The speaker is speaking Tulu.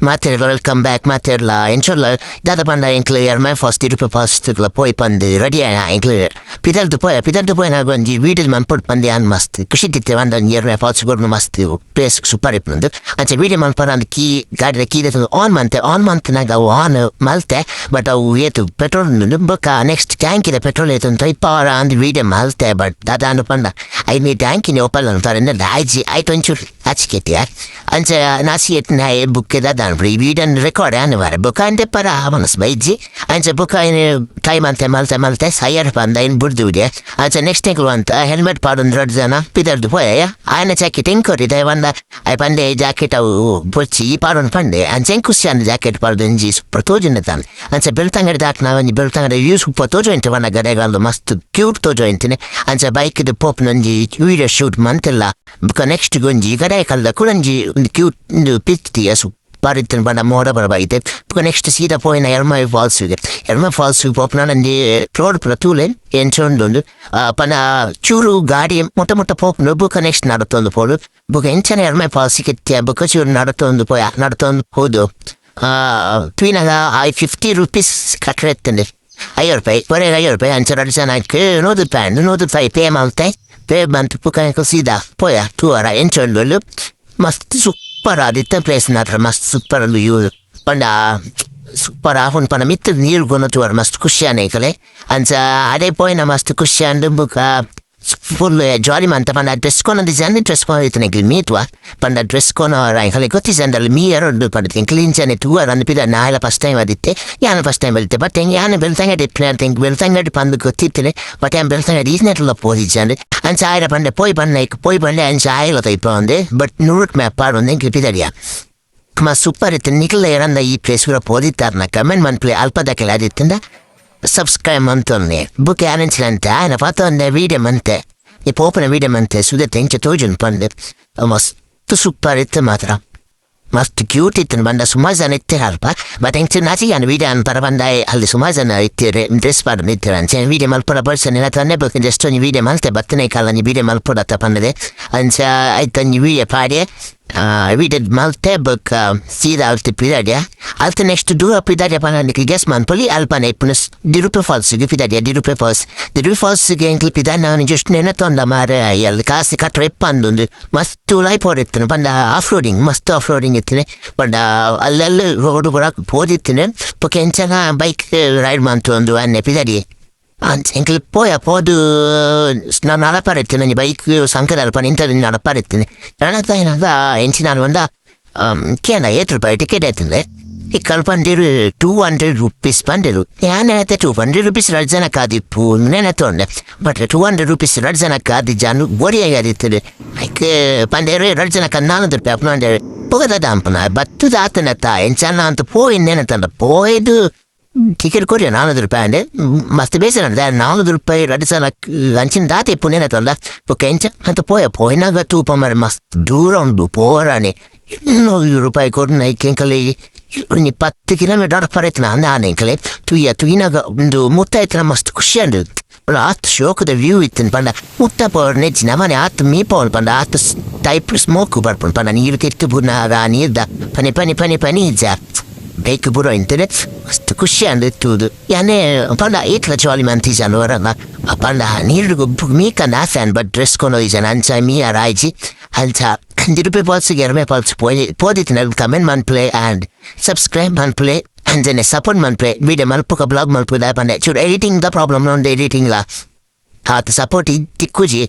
ಮಾತೆರ್ಲ welcome back. ಮಾತೆರ್ಲ ಎಂಚೊಲ್ಲ? ದಾದ ಪಂಡ, ಎಂಕ್ಲು ಎರ್ಮೆ ಫಾಲ್ಸ್, ದಿರುಪೆ ಫಾಲ್ಸ್ ಪೋಯಿ ಪಂದ್ ರೆಡಿ ಆಯ. ಎಂಕ್ಲು ಪಿದರ್ದು ಪೋಯ. ಪಿದರ್ದು ಪೋಯಿನಾಗ ಒಂಜಿ ವೀಡಿಯೋ ಮನ್ಪೊಡು ಪಂದ್ ಯಾನ್ ಮಸ್ತ್ ಖುಷಿ ತಿತ್ತೆ. ಪಂಡ ಎರ್ಮೆ ಫಾಲ್ಸ್ ಕೊರ್ನು ಮಸ್ತ್ ಪ್ಲೇಸ್ ಸೂಪರ್ ಇಪ್ಪುಂಡು. ಅಂಚ ವೀಡಿಯೋ ಮನ್ಪರ ಅಂದ್ ಕೀ, ಗಾಡಿದ ಕೀ ಆನ್ ಮಂತೆ. ಆನ್ ಮಂತ್ನಾಗ ಅವು ಆನ್ ಮಲ್ತೆ, ಬಟ್ ಅವು ಏತು ಪೆಟ್ರೋಲ್ ಬೊಕ್ಕ ನೆಕ್ಸ್ಟ್ ಟ್ಯಾಂಕಿದ ಪೆಟ್ರೋಲ್ ಏತು ಅಂತ ಪವರ್ ಅಂದ್ ವೀಡಿಯೋ ಮಲ್ತೆ. ಬಟ್ ದಾದ ಪಂಡ, ಐನಿ ಟ್ಯಾಂಕಿನ ಓಪನ್ ಅಂತಾರೆ ಆಯ್ಜಿ ಆಯ್ತು. ಒಂಚೂರು ಅಚ್ಕೆತಿಯ ಅಂಚ ನಾಸಿ ಎತ್ತಿನ ಬುಕ್ ದಾದ ಈ ವಿಡಿಯೋ ರೆಕಾರ್ಡ್ ಆನ್ ಬೊಕ ಅಂತೆ ಪರ ಮನಸ್ ಬೈಜಿ. ಅಂಚ ಬೊಕ ಟೈಮ್ ಅಂತೆ ಮಲ್ತೆ ಮಲ್ತೆ ಸೈಯರ್ ಪಂದ ಇನ್ ಬುಡ್ದು. ಅಂಚ ನೆಕ್ಸ್ಟ್ ಎಂಕ್ಲು ಅಂತ ಹೆಲ್ಮೆಟ್ ಪಾಡೊಂದು ರಡ್ಡ್ ಜನ ಪಿದರ್ದು ಪೋಯ. ಆಯನ ಜಾಕೆಟ್ ಎಂಕೊರಿ ಪಂಡ, ಆಯ್ ಪಂಡೆ ಜಾಕೆಟ್ ಅವು ಬೊಚ್ಚಿ, ಈ ಪಾಡೊಂದು ಪಂಡೆ. ಅಂಚ ಎಂಕ್ ಖುಷಿ ಅಂದ್ ಜಾಕೆಟ್ ಪಾಡ್ದು ಒಂಜಿ ಸೂಪರ್ ತೋಜುಂಡೆ ತಾನ್. ಅಂಚ ಬೆಳ್ತಂಗಡಿ ದಾಟ್ನ ಒಂಜಿ ಬೆಳ್ತಂಗಡಿ ವ್ಯೂ ಸೂಪರ್ ತೋಜುಂಟು ಪಂಡ ಗಡೆಗಾಲು ಮಸ್ತ್ ಕ್ಯೂಟ್ ತೋಜುಂಟಿನಿ. ಅಂಚ ಬೈಕ್ ಪೋಪುನ ಒಂಜಿ ವಿಡಿಯೋ ಶೂಟ್ ಮಂತೆಲ್ಲ. ಬೊಕ ನೆಕ್ಸ್ಟ್ ಒಂಜಿ ಗಡೆ ಕಲ್ದ ಕುಡೊಂಜಿ ಒಂದು ಕ್ಯೂಟ್ ಪಿಕ್ತಿಯ ಸೂಪರ್ ಇತ್ತಿನ ಪಂಡ ಮೋಡ ಬರ ಬೈತೆ. ಬೊಕ ನೆಕ್ಸ್ಟ್ ಸೀದಾ ಪೋಯಿನ ಎರ್ಮೈ ಫಾಲ್ಸ್. ಎರ್ಮೈ ಫಾಲ್ಸ್ ಪೋಪುನ ಒಂಜಿ ರೋಡ್ ಪೂರ ತೂಲೆ ಎಂಚ ಉಂಡು ಪಂಡ. ಚೂರು ಗಾಡಿ ಮುಟ್ಟ ಮುಟ್ಟ ಪೋಪುಂಡು. ಬೊಕ ನೆಕ್ಸ್ಟ್ ನಡತೊಂದು ಪೋಡು. ಬೊಕ ಎಂಚನೆ ಎರ್ಮೈ ಫಾಲ್ಸ್ ಎತ್ತಿಯ. ಬೊಕ ಚೂರು ನಡತೊಂದು ಪೋಯ. ನಡತೊಂದು ಪೋದು ತೂಯಿನಾಗ ಆಯ್ 50 ರುಪೀಸ್ ಕಟ್ರೆ ಇತ್ತಂಡೆ, 50 ರೂಪಾಯಿ ಒರೆಗ್ 50 ರೂಪಾಯಿ. ಅಂಚ ರಡ್ಡ್ ಜನಕ್ 100 ರೂಪಾಯಿ. 100 ರೂಪಾಯಿ ಪೇ ಮಲ್ತೆ. ಪೇ ಮಂತ್ ಬೊಕ ಸೀದಾ ಪೋಯ. ತೂವರ ಎಂಚ ಉಂಡು. ಮಸ್ತ್ ಸೂಪರ್ ಆದಿತ್ತ ಪ್ಲೇಸ್ ಮಾತ್ರ. ಮಸ್ತ್ ಸೂಪರ್ ವ್ಯೂ ಪಂಡ ಸೂಪರ್ ಆಪುಂಡು. ಪಂಡ ಮಿತ್ತ್ ನೀರು ಕೊನೊ ತೂವರ ಮಸ್ತ್ ಖುಷಿ ಆಂಡ್ ಎಂಕಲೆ. ಅಂಚ ಅಡೆ ಪೋಯಿನ ಮಸ್ತ್ ಖುಷಿ ಆಂಡ್. ಬೊಕ ಫುಲ್ ಜಾಲಿ ಮಂತ. ಪಂಡ ಡ್ರೆಸ್ ಕೊನೊಂದಿಜ್ಜಂಡ್. ಡ್ರೆಸ್ ಕೊನೊಂದಿತ್ತಿನ ಎಂಕುಲು ಮೀತುವ ಪಂಡ ಡ್ರೆಸ್ ಕೊನೊರ ಎಂಕಲೆ ಗೊತ್ತಿಜ್ಜಂಡ್ ಅಲ್ಲಿ ಮೀಯರ ಉಂಡು. ಪಂಡ ಎಂಕುಲು ಇಂಚನೆ ತೂವರ ಅಂದ್ ಪಿದಡ್ನ. ಆಯೆಲ ಫಸ್ಟ್ ಟೈಮ್ ಆದಿತ್ತೆ, ಯಾನ್ ಫಸ್ಟ್ ಟೈಮ್ ಆದಿತ್ತೆ. ಬಟ್ ಯಾನ್ ಬೆಳ್ತಂಗಡಿ ಇಪ್ಪುನೆ ಅಂತ ಎಂಕ್ ಬೆಳ್ತಂಗಡಿ ಪಂದ್ ಗೊತ್ತಿತ್ತಿನಿ. ಬಟ್ ಯಾನ್ ಬೆಳ್ತಂಗಡಿ ಈತ್ನೇಟಲ ಪೋದಿಜ್ಜಂಡ್. ಅಂಚ ಆಯೆರ ಪಂಡೆ ಪೋಯ್ ಪನ್ನೆ ಪೋಯ್ ಪಂಡೆ. ಅಂಚ ಆಯೆಲ ತೈಪೊಂದೆ. ಬಟ್ ನೂರುಟ್ ಮ್ಯಾಪ್ ಪಾಡೊಂದು ಎಂಕ್ಲು ಪಿದಡಿಯ. ಮಸ್ತ್ ಸೂಪರ್ ಇತ್ತು. ನಿಕಲ್ನ ಏರಂದ ಈ ಪ್ಲೇಸ್ ಪೂರ ಪೋದಿತ್ತಾರ್ನ ಕಮೆಂಟ್ ಮನ್ಪುಲೆ. ಅಲ್ಪದಕುಲು ಆದಿತ್ತುಂಡ ಸಬ್ಸ್ಕ್ರೈಬ್ ಮಂತೊನ್ನೆ. ಬೊಕ ಯಾನ್ ಎಂಚಿನಂತೆ ಆಯನ ಪತೊಂದೆ ವೀಡಿಯೋ ಮಂತೆ. ಈ ಪೋಪುನ ವೀಡಿಯೋ ಮಂತೆ. ಸುದೆಟ್ ಎಂಚ ತೋಜುಂಡು ಪಂದ್. ಮಸ್ತ್ ಸೂಪರ್ ಇತ್ತು ಮಾತ್ರ. ಮಸ್ತ್ ಕ್ಯೂಟ್ ಇತ್ತು. ಪಂಡ ಸುಮಾರು ಜನ ಇತ್ತೆರ್ ಅಲ್ಪ. ಬಟ್ ಎಂಚ ನಾಚಿಗೆ ಯಾನ್ ವೀಡಿಯೋ ಅನ್ಪರ ಪಂಡ ಅಲ್ಲಿ ಸುಮಾರು ಜನ ಇತ್ತೆರ್, ಡ್ರೆಸ್ ಪಾಡೊಂದು ಇತ್ತೆರ್. ಅಂಚ ವೀಡಿಯೋ ಮಲ್ಪೊಡ ಬರ್ಸನೆ ತನ್ನೆ. ಬೊಕ ಜಸ್ಟ್ ಒಂಜಿ ವೀಡಿಯೋ ಮಲ್ತೆ. ಬತ್ತನೆ ಕಾಲ ಒಂಜಿ ವೀಡಿಯೋ ಮಲ್ಪೊಡತ್ತ ಪಂಡ್ದ್ ಅಂಚ ಐತ ಒಂಜಿ ವೀಡಿಯೋ ಪಾಡ್ಯೆ. ವೀಡಿಯೋ ಮಲ್ತೆ. ಬೊಕ ಸೀದಾ ಅಲ್ತ್ ಪಿದಾಡ್ಯ. ಅಲ್ತ್ ನೆಕ್ಸ್ಟ್ ದೂರ ಪಿದಾಡ್ಯ ಪಂಡ ನಿಕ್ಲ್ ಗೆಸ್ ಮನ್ಪೊಲಿ. ಅಲ್ಪನೆ ಇಪ್ಪುನ ದಿರುಪೆ ಫಾಲ್ಸ್ ಗ್ ಪಿದಾಡ್ಯ. ದಿರುಪೆ ಫಾಲ್ಸ್, ದಿರುಪೆ ಫಾಲ್ಸ್ ಗ್ ಎಂಕ್ಲು ಪಿದಾಡ್ನ ಜಸ್ಟ್ ನೆನತೊಂದ ಮಾರೆ. ಅಲ್ ಕಾಸ್ ಕಟ್ರೆ ಇಪ್ಪಂದುಂದು. ಮಸ್ತ್ ಉಲಾಯಿ ಪೋಡಿತ್ತುಂಡು. ಪಂಡ ಆಫ್ ರೋಡಿಂಗ್, ಮಸ್ತ್ ಆಫ್ ರೋಡಿಂಗ್ ಇತ್ತಿನಿ. ಪಂಡ ಅಲ್ಲೆಲ್ಲ ರೋಡ್ ಪೂರ ಪೋದಿತ್ತಿನಿ. ಬೊಕ ಎಂಚನ ಬೈಕ್ ರೈಡ್ ಮಂತೊಂದು ಅನ್ನೆ ಪಿದಾಡಿಯೆ. ಅಂಚ ಎಂಕ್ಲು ಪೋಯ. ಪೋದು ನಾ ನಡಪರೆ ಇತ್ತಿನ ಒಂಜಿ ಬೈಕ್ ಸಂಕದ ಅಲ್ಪ ನಿಂತದ ನಡಪರೆ ಇತ್ತಿನಿ. ನಡತಾಯಿನಾಗ ಎಂಚಿನ ಪಂಡ ಕೇಂಡ, ಏತ್ ರೂಪಾಯಿ ಟಿಕೆಟ್ ಆಯ್ತಂದ್ರೆ. ಇಕ್ಕಲ್ ಪಂಡೆರ್ 200 ರುಪೀಸ್ ಪಂಡೆರ್. ಯಾನ್ ನೆನತೆ 200 ರುಪೀಸ್ ರಡ್ಡ್ ಜನಕ್ ಆದಿಪ್ಪು ನೆನತೊಂಡೆ. ಬಟ್ 200 ರುಪೀಸ್ ರಡ್ಡ್ ಜನಕ್ ಆದಿಜ್ಜಾಂಡ್. ಒರಿಯಗ್ ಆದಿತ್ತುಂಡು. ಐಕ್ ಪಂಡೆರ್ ರಡ್ಡ್ ಜನಕ್ 400 ರೂಪಾಯಿ ಆಪುಂಡು ಪಂಡೆರ್. ಬೊಕ ದಾದ ಅನ್ಪುನ ಬತ್ತುದು ಆತನತ್ತ ಎಂಚನ ಅಂತ ಪೋಯಿನ ನೆನತಂಡ. ಪೋಯ್ದು ಟಿಕೆಟ್ ಕೊರಿಯ 400 ರೂಪಾಯಿ ಅಂಡೆ. ಮಸ್ತ್ ಬೇಸರ. 400 ರೂಪಾಯಿ ರಡ್ಡ್ ಜನಕ್ ಅಂಚಿನ ದಾತ ಇಪ್ಪು ನೆನತೊಂಡ. ಬೊಕ ಎಂಚ ಅಂತ ಪೋಯ. ಪೋಯಿನಾಗ ತೂಪ ಮಾರ್ರೆ, ಮಸ್ತ್ ದೂರ ಉಂಡು ಪೋರಾನೆ. 200 ರೂಪಾಯಿ ಕೊರ್ನ ಐಕ್ ಎಂಕಲೆ ಒಂಜಿ 10 ಕಿಲೋಮೀಟರ್ ನಡಪರೆ ಇತ್ತಿನ ಅಂದ್ ಎಂಕಲೆ ತೂಯ. ತೂಯಿನಾಗ ಉಂದು ಮುಟ್ಟ ಇತ್ತಿನ ಮಸ್ತ್ ಖುಷಿ ಆಂಡ್. ಆತ್ ಶೋಕುದ ವ್ಯೂ ಇತ್ತಿನ. ಪಂಡ ಮುಟ್ಟ ಪೋರ್ನೆಜ್ಜಿ ನಮನೆ ಆತ್ ಮೀಪೊಡು. ಪಂಡ ಆತ್ ಟೈಪ್ ಸ್ಮೋಕ್ ಬರ್ಪುಂಡು. ಪಂಡ ನೀರು ತಿರ್ತ್ ಬುರ್ನಾಗ ನೀರ್ದ ಪನಿ ಪನಿ ಪನಿ ಪನಿ ಇಜ್ಜ ಬೈಕ್ ಪೂರ ಇಂತನೆ. ಮಸ್ತ್ ಖುಷಿ ಆಂಡ್ ತೂದು. ಯಾನೆ ಪಂಡ ಏತ್ಲ ಜಾಲಿ ಮಂತಿಜಾಂಡ್ ಒರನ. ಪಂಡ ನೀರ್ಡ್ ಗೊಬ್ಬುಗು ಮೀಕಂದ್ ಆಸೆ ಆಂಡ್. But dress ಕೊನೊದಿಜಾಂಡ್. ಅಂಚ ಮೀಯರ ಆಯ್ಜಿ. ಅಂಚ ದಿರುಪೆ ಫಾಲ್ಸ್, ಎರ್ಮೆ ಫಾಲ್ಸ್ ಪೋದಿತ್ತಿನ ಕಮೆಂಟ್ ಮನ್ಪುಲೆ ಆಂಡ್ ಸಬ್ಸ್ಕ್ರೈಬ್ ಮನ್ಪುಲೆ. ಅಂಚನೆ ಸಪೋರ್ಟ್ ಮನ್ಪುಲೆ. ವಿಡಿಯೋ ಮಲ್ಪುಗ ಬ್ಲಾಗ್ ಮಲ್ಪುಗ ದಾಯೆ ಪಂಡ ಚೂರು ಎಡಿಟಿಂಗ್ ದ ಪ್ರಾಬ್ಲಮ್ ಉಂಡು. ಎಡಿಟಿಂಗ್ ಲ ಆತ್ ಸಪೋರ್ಟ್ ತಿಕ್ಕುಜಿ.